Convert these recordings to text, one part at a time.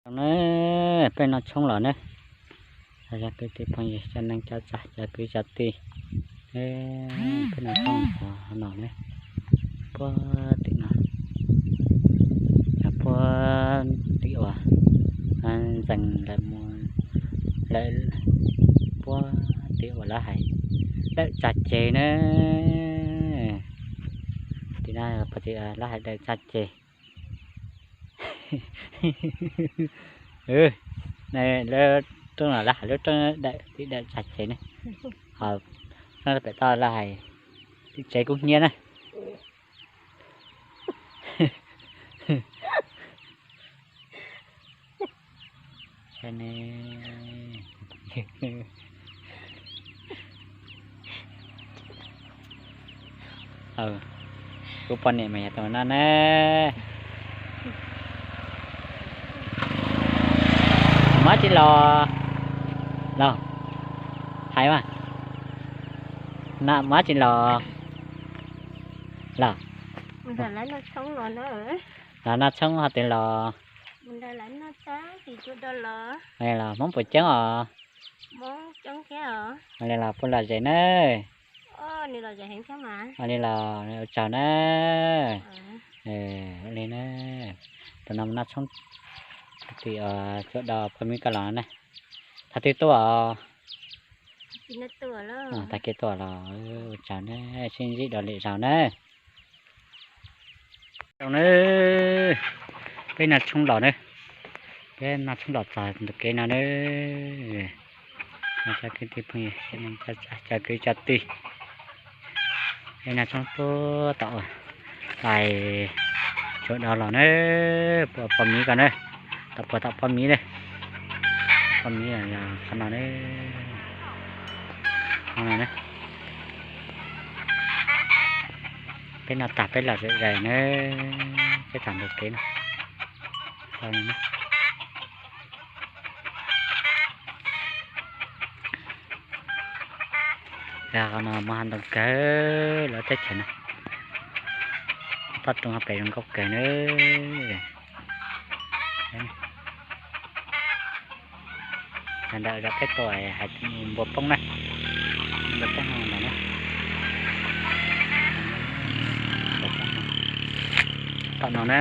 Zoo na, peb noj tshoob los na. Cov kwv tij phooj ywg, cov neej cov tsa, cov kwv cov tij, peb noj tshoob los no na. Puag tim no, puag tim uas ntxees lawm mus, lawm puag tim uas lawv hais dawm txaj ceg na. Tim no puag tim lawv hais dawm txaj ceg. Lub rooj no lawv hais lub rooj dawm, tim dawm txaj ceg ne. Ho rooj pem toj lawv hais tim tsev kub hnyiab na. Kuv poj niam mas yog tus no na. Mab tsis los, los hais mas, na mab tsis los, los, los noj tshoob ho tias los, los Hmoob puas coob os? Ua li los puaj lom zem na. Ua li los ua tsaug na. Ua li na, tus no noj tshoob tim Tsuas Do poj mib koj los na. Thaum twg tuaj? Tag kis tuaj los, ua tsaug na, sib ntsib dua lwm zaus na. Zoo na, peb noj tshoob los na, peb noj tshoob los txog ntug kev no na. Cov kwv tij phooj ywg, cov kwv cov tij, peb noj tshoob puag tom lais Tsuas Do los na, puag poj mib ko na, tom puag tom poj mib na, poj mib yog qhov no na, qhov no na. Peb noj tag peb los zem zais na, peb txog ntug kev na. Qhov no muaj hav ntoo kawg lawv teb chaws no, toj roob pem zoo nkauj kawg na. Ntawm zos peb tuaj hais npua poob na, npua poob no na, tom no na.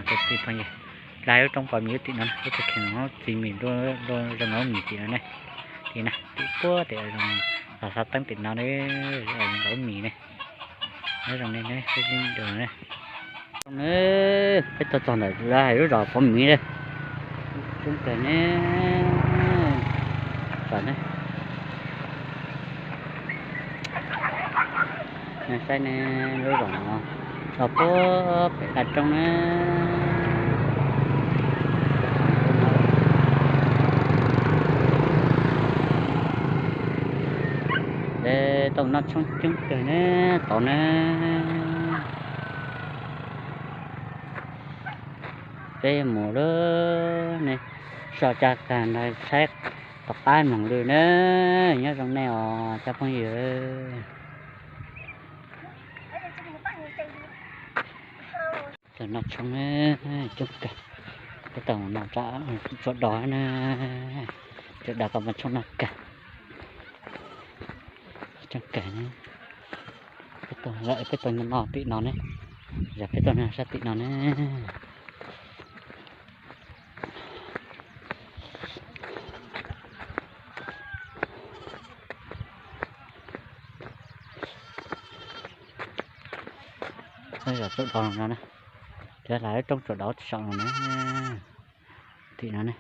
Kwv tij phooj ywg, lub roob pom mis tim no, lub tsev kheem txiv mis zoo nkauj mis tim no ne. Tim na, tim puag tim los xov teeb tim no ne, zoo nkauj mis ne. Nyob zoo nej, peb sib ntsib dua na. Peb tuaj txog ntawm lawv hais lub zos pom mis na, coob kawg ne. Saib ne, saib ne, lub zos no, zos puag pem qab roob na. Peb tuaj noj tshoob coob kawg ne, tod na. Peb mus lawm ne, so caj tag nrho saib tom qab mloog lwm na. Nyob zoo nej os cov phooj ywg. Txog noj tshoob coob kawg, peb tau noj tshoob Tsuas Do na, Tsuas Do koj muaj tshoob noj kawg, coob kawg. Peb tau, peb tau noj tim no ne, yog peb tau noj sab tim no ne. Zos Tsuas Do no na, cov lawv roob Tsuas Do saum no na, tim no ne.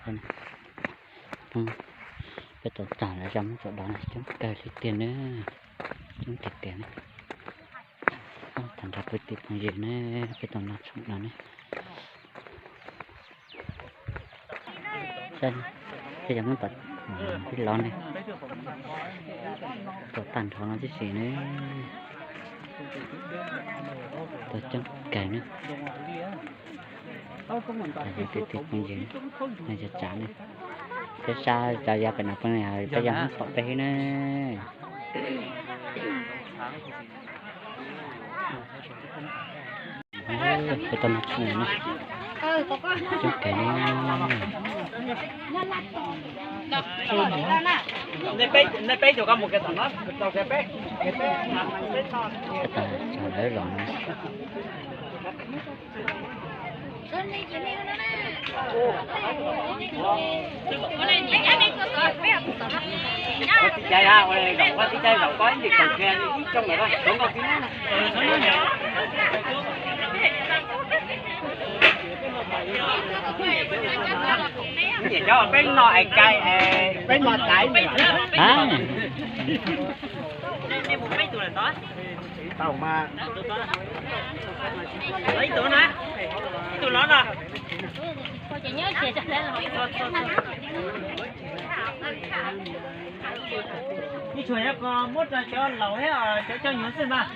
Peb tau tag lawm, zaj Hmoob Txos Dov na, coob kawg li tiag na, coob tiag tiag na. Tham nrog kwv tij phooj ywg na, peb tau noj tshoob no na. Peb cov Hmoob tom ib los ne, tau tag nrho no tib si ne, tau coob kawg na. Kwv tij phooj ywg, cov tsav ne, peb sab cov yav pem no peb yog Hmoob tom peb xwb na. Peb tau noj tshoob no, coob kawg na. Tag lawm los no. Peb no es cai, peb no cai. Tau mas. Ib tug na, ib tug los no. Ib txhua yog ko muab rau cov laus thiab cov coj nyuag xwb mas.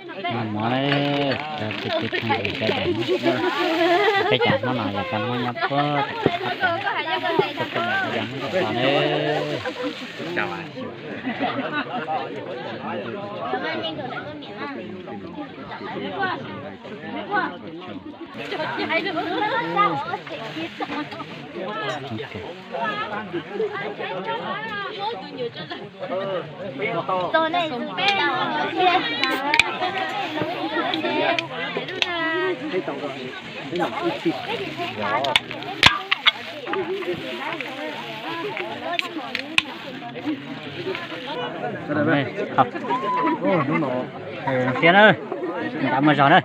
Noj mov na, cov kwv tij phooj ywg sawv daws, peb cov Hmoob no yog cov Hmoob nyob puag tom qab, peb cov Hmoob tom no na. Siab na, nta muag zog na.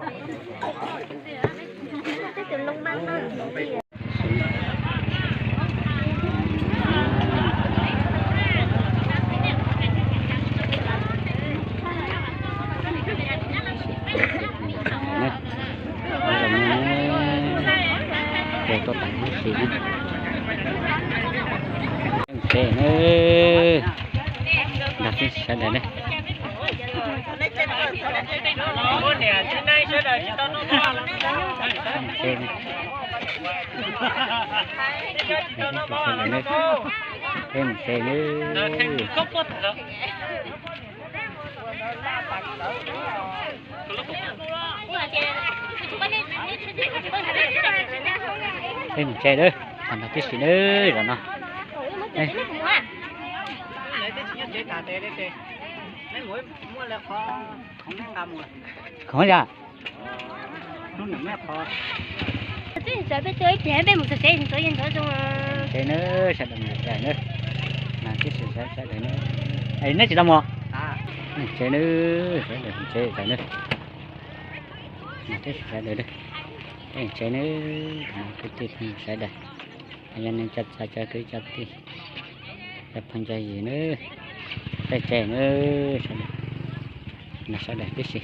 Ces tuaj tag ib si na. Peb mus tsev na, nrog tib si sawv daws na. Peb mus tsev na. Peb mus tsev na, tag nrho tib si na, zaum no. Khoom yam. Tsev na, sawv daws mus tsev na. Tib si sawv daws na. Es neb tsis tau mus? Tsev na, sawv daws tsev na. Tib si sawv daws na. Tsev na, kwv tij phooj ywg sawv daws. Yog neeg cov txawv cov kwv cov tij, cov phooj cov ywg na, peb tsev na, sawv daws, sawv daws tib si.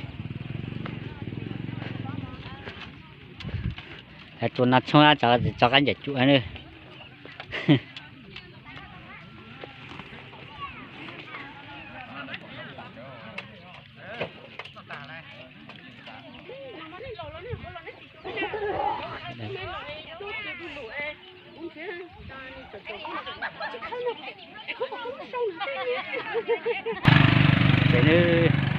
Tsuas no tshoob tso qab ncaws cuam na. Ces nws